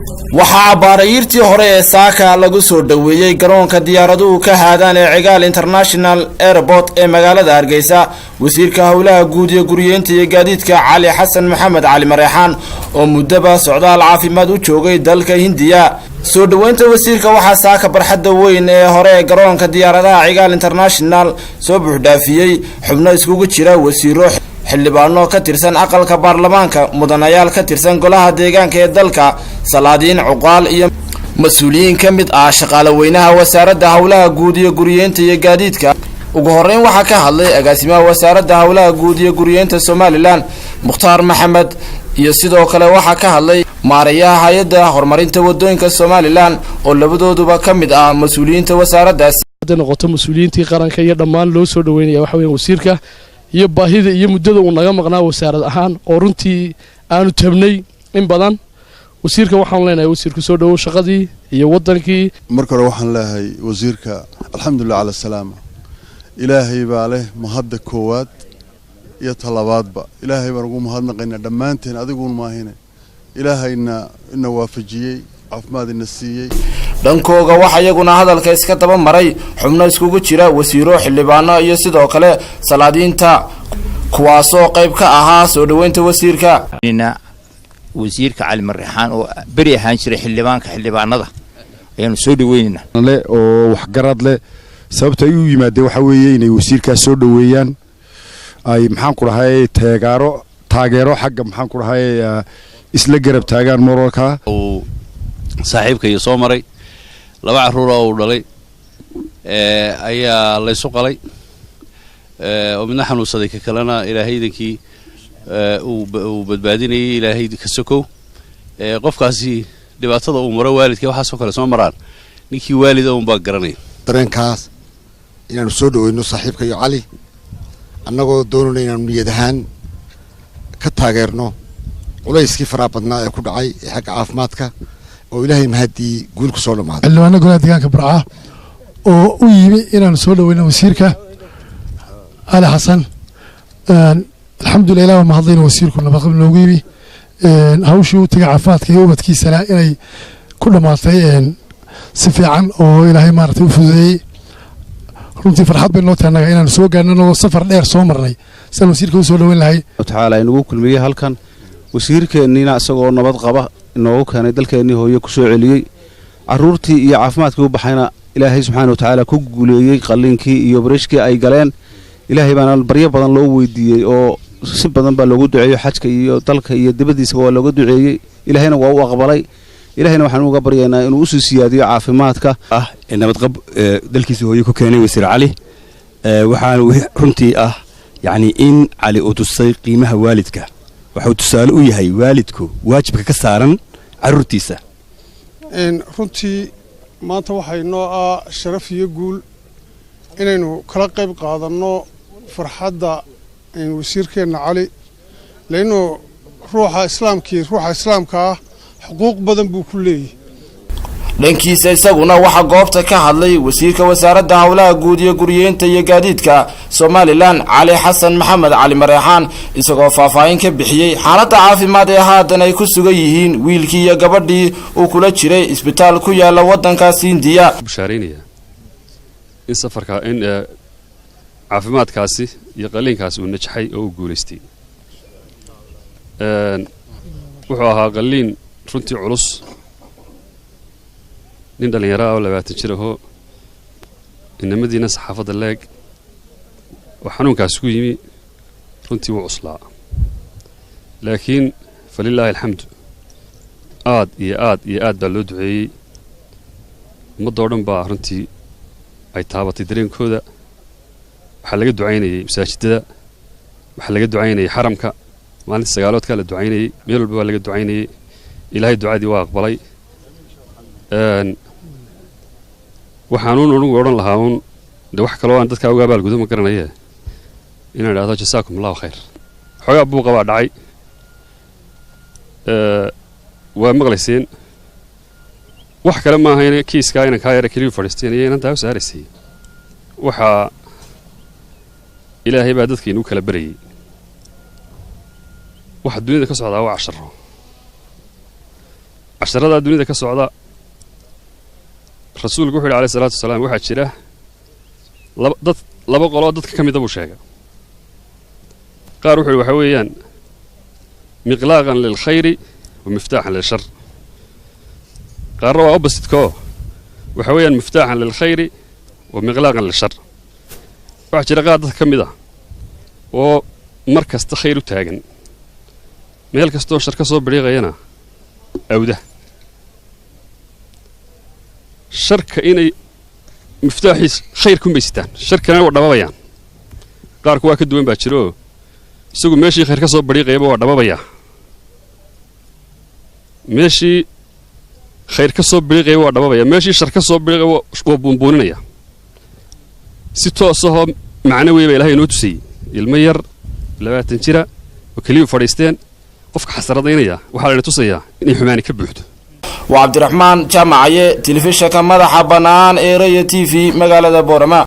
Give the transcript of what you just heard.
Waxaa abbaarayiirtii hore ee saaka lagu soo dhoweeyey garoonka diyaaraduhu ka haadaan ee Cigaal International Airport ee magaalada Hargeysa wasiirka howlaha guud iyo guriyeynta iyo gaadiidka Cali Xasan Maxamed Cali Mareexaan, oo muddaba socdaal caafimaad u joogay dalka Hindiya. Soo dhoweynta wasiirka waxaa saaka barxadda weyn ee hore ee garoonka diyaaradaha Cigaal International soo buuxdhaafiyey xubno iskugu jira wasiiro, xildhibaano ka tirsan aqalka baarlamaanka, mudanayaal ka tirsan golaha deegaanka ee dalka, salaadiin, cuqaal iyo mas-uuliyiin ka mid ah shaqaale weynaha wasaaradda howlaha guud iyo guriyeynta iyo gaadiidka. Ugu horeyn waxaa ka hadlay agaasimaha wasaaradda howlaha guud iyo guriyeynta Somaliland, Mukhtaar Maxamed, iyo sidoo kale waxaa ka hadlay maareeyaha hay-adda horumarinta wadooyinka Somaliland, oo labadooduba ka mid ah mas-uuliyiinta wasaaraddaasi. Hadday noqoto mas-uuliyiintii qaranka iyo dhammaan loo soo dhoweynaya waxa weyan wasiirka iyo baahida iyo muddada uu naga maqnaa wasaarad ahaan, oo runtii aanu tabnay in badan. Wasiirka waxaanu leenahay, wasiirku, soo dhowow shaqadii iyo waddankii. Marka hore waxaan leeyahay wasiirka, alxamdulilah cala asalaama. Ilaahay baa leh mahadda koowaad iyo talabaadba. Ilaahay baan ugu mahadnaqaynaa dhammaanteen, adiguun maahine. Ilaahayna ina waafajiyey, caafimaad ina siiyey. Dhankooga waxaa iyaguna hadalka iska daba maray xubno iskugu jira wasiiro, xildhibaano iyo sidoo kale salaadiinta, kuwaasoo qayb ka ahaa soo dhoweynta wasiirka. Wasiirka Cali Mareexaan oo beri ahaan jiray xildhibaanka xildhibaanada ayaanu soo dhaweynaynaa. Le oo waxgarad leh, sababta ay u yimaadeen waxaa weeye inay wasiirkaas soo dhoweeyaan, ay, maxaan ku dhahay, taageero xagga, maxaan ku dhahay, isla garab taagaan moralka. Uu saaxiibka iyo soo maray laba carruur oo uu dhalay ayaa laysu qalay, oo midna xanuunsaday, ka kalena Ilaahay idankii uu badbaadinayay. Ilaahay ka sokow, qofkaasi dhibaatada uu maro, waalidka waxaasoo kale soo maraan, ninkii waalida unbaa garanaya. Dareenkaas inaanu soo dhaweyno saaxiibka iyo Cali, annagoo doonayno inaanu niyad ahaan ka taageerno culayskii faraha badnaa ee ku dhacay ee xagga caafimaadka, oo Ilaahay mahaddii guul ku soo dhammaaday. Xildhibaano golaha deegaanka Burca oo u yimi inaanu soo dhaweyno wasiirka Cali Xasan. Alxamdulillah, ilah baa mahadlayna, wasiirku nabadqab noogu yimi. Hawshii u tegay caafimaadka iyo ubadkiisana inay ku dhammaatay si fiican oo Ilaahay maaragtay u fududeeyey. Runtii farxad bay noo tahay annaga inaanu soo gaarno, anagoo safar dheer soo marnay, sidaan wasiirka u soo dhaweyn lahay. Tacaala inugu kulmiyey halkan, wasiirkeenniina isagoo nabad qaba inoogu keenay dalkeennii hooye, ku soo celiyey carruurtii iyo caafimaadkii u baxayna Ilaahay subxaana wa tacaala ku guuleeyey qalliinkii iyo barishkii ay galeen. Ilaahay baana baryo badan loo weydiiyey oo si badan baa loogu duceeyey. Xajka iyo dalka iyo dibaddiisaba waa looga duceeyey, Ilaahayna waa u aqbalay. Ilahayna waxaan uga baryaynaa inuu usii siyaadiyo caafimaadka. Ah nabadqab dalkiisa hooye ku keenay wasiir Cali. Waxaana runtii ah yacni in Cali uu tusay qiimaha waalidka. Waxuu tusaale u yahay waalidku waajibka ka saaran carruurtiisa. Runtii maanta waxay noo ah sharaf iyo guul inaynu kala qayb qaadanno farxadda wasiirkeenna Cali, lainnu ruuxa islaamkii, ruuxa islaamka ah, xuquuq badan buu ku leeyahy. Dhankiisa isaguna waxaa goobta ka hadlay wasiirka wasaaradda howlaha guud iyo guriyeynta iyo gaadiidka Somaliland, Cali Xasan Maxamed Cali Mareexaan, isagoo faahfaahin ka bixiyey xaaladda caafimaad ee haatan ay ku sugan yihiin wiilkii iyo gabadhii uu kula jiray isbitaal ku yaala waddankaasi Hindiya. Bushaaraynaya in safarka, in caafimaadkaasi iyo qalliinkaasi uu najaxay oo uu guulaystay. Wuxuu ahaa qalliin runtii culus. Nin dhallinyaro ah oo 20 jir ahoo inamadiina saxaafadda leeg oo xanuunkaasi ku yimi, runtii wuu cuslaa, laakiin falilaahi alxamdu, aad iyo aad iyo aad baa loo duceeyey. Ummaddoo dhan baa runtii ay taabatay dareenkooda. Waxaa laga ducaynayey masaajidada, waxaa laga ducaynayey xaramka, maalinta sagaaloodkaa la ducaynayey, meel walba waa laga ducaynayey. Ilaahay ducadii waa aqbalay. Waxaanuun anugu odhan lahaa uun de, wax kaloo aan dadkaa uga abaalgudo ma garanaye, inaan idhahdo jasaakum allahu khayr. Xoogaa buuqa baa dhacay, waa maqlayseen. Wax kale ma ahayne, kiiskaa inankaa yara keliyu fadhiisteen iyo inantaa u saaraysay. Waxaa Ilaahay baa dadka inuu kala barayey. Waxa dunida ka socdaa waa casharo. Casharada dunida ka socda, Rasuulku wuxu yidhi alayh isalaatu wasalaam, waxaa jira laba dad, laba qoloo dadka ka mida buu sheegay. Qaar wuxu yidhi waxaa weeyaan miqlaaqan lilkhayri wa miftaaxan lilshar. Qaarna waa opposite-ko, waxa weeyaan miftaaxan lilkhayri wa miqlaaqan lilshar. Waxaa jira qaar dadka ka mid ah oo mar kasta khayr u taagan, meel kastoo shar ka soo bidhiiqayana awda sharka, inay miftaaxiis khayr kunbay sitaan, sharkana waa dhababayaan. Qaarku waa ka duwan baa jiro oo isagu meeshii khayr ka soo bidhiiqayaba waa dhababayaa, meeshii khayr ka soo bidhiiqayaba waa dhababaya, meeshii shar ka soo bidhiiqaya waa buunbuuninaya. Si toos ahoo macno wey baa Ilahay inoo tusayey. Ilmo yar 20 jira oo keliyu fadhiisteen, qofka xasaradaynaya waxaa la tusayaa inay xumaani ka buuxdo. Waa Cabdiraxmaan Jaamacaye, telefishinka madaxa bannaan ee Raya TV, magaalada Boorama.